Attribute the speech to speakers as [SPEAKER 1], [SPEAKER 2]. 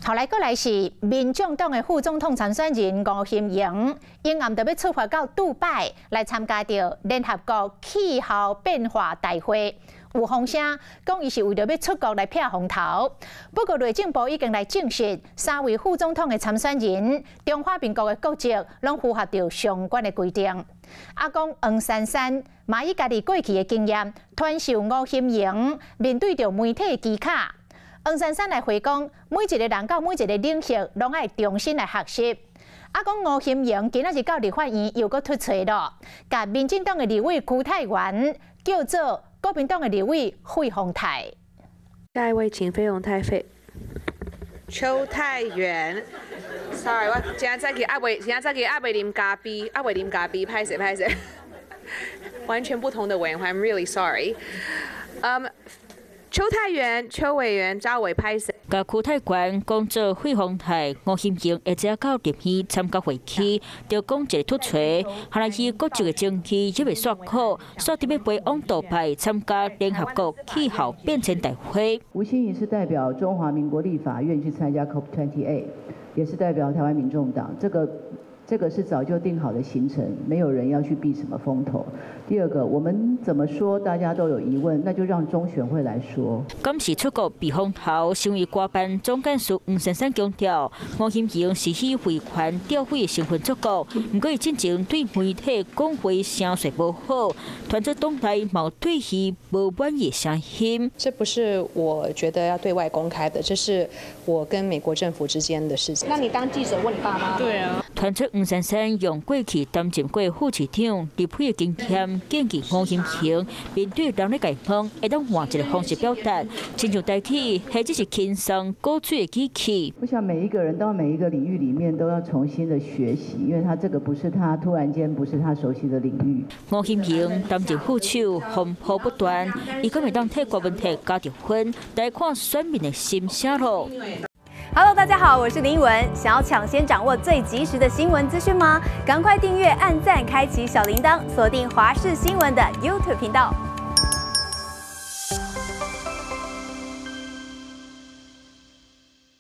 [SPEAKER 1] 後來閣來是民眾黨的副總統參選人吳欣盈，𪜶暗著欲出發到杜拜來參加著聯合國氣候變化大會。有風聲講伊是為著欲出國來避風頭，不過內政部已經來證實，三位副總統的參選人，中華民國的國籍攏符合著相關的規定。啊，講黃珊珊嘛以家己過去的經驗，傳授吳欣盈面對著媒體的技巧。黃珊珊來回講，每一个人到每一個領域，攏愛重新來學習。啊，講吳欣盈今仔日到立法院又閣凸槌囉，共民進黨的立委邱泰源叫做國民黨的立委費鴻泰。
[SPEAKER 2] 下一位，請費鴻泰費。
[SPEAKER 3] 邱泰源，sorry，我今仔早起猶未，今仔早起猶未啉咖啡，猶未啉咖啡，歹勢歹勢，完全不同的委員會，I'm really sorry。邱泰源、邱委員、趙委歹勢。
[SPEAKER 4] 共邱泰源講做費鴻泰，吳欣盈會知到入去參加會議，就講一个凸槌，後來伊國籍的爭議猶未煞苦，煞佇欲飛往杜拜參加聯合國氣候變遷大會。
[SPEAKER 5] 吳欣盈是代表中華民國立法院去參加 COP28，也是代表台灣民眾黨。這個是早就定好的行程，沒有人要去避什麼風頭。第二個，我們怎麼說，大家都有疑問，那就讓中選會來說。
[SPEAKER 4] 敢是出國避風頭，身為歌班總幹事黃珊珊強調，吳欣盈是以維權釣魚的身份出國，毋過伊進前對媒體講話聲勢無好，傳出黨內嘛對伊無滿意聲音。
[SPEAKER 6] 這不是我覺得要對外公開的，這是我跟美國政府之間的事情。
[SPEAKER 7] 那你當記者問你爸媽？
[SPEAKER 6] 對啊。
[SPEAKER 4] 傳出黃珊珊用過去擔任過副市長、立委的經驗，建議吳欣盈面對人咧共問，會當換一个方式表達，親像台語，或者是輕鬆鼓吹的語氣。
[SPEAKER 5] 我想每一個人到每一個領域裡面都要重新的學習，因為他這個不是他突然間不是他熟悉的領域。
[SPEAKER 4] 吳欣盈擔任副手，風波不斷，伊閣會當替郭文泰加著分，來看選民的心聲囉。
[SPEAKER 8] Hello，大家好，我是林文。想要搶先掌握最及時的新聞資訊嗎？趕快訂閱、按讚、開啟小鈴鐺，鎖定華視新聞的 YouTube 頻道。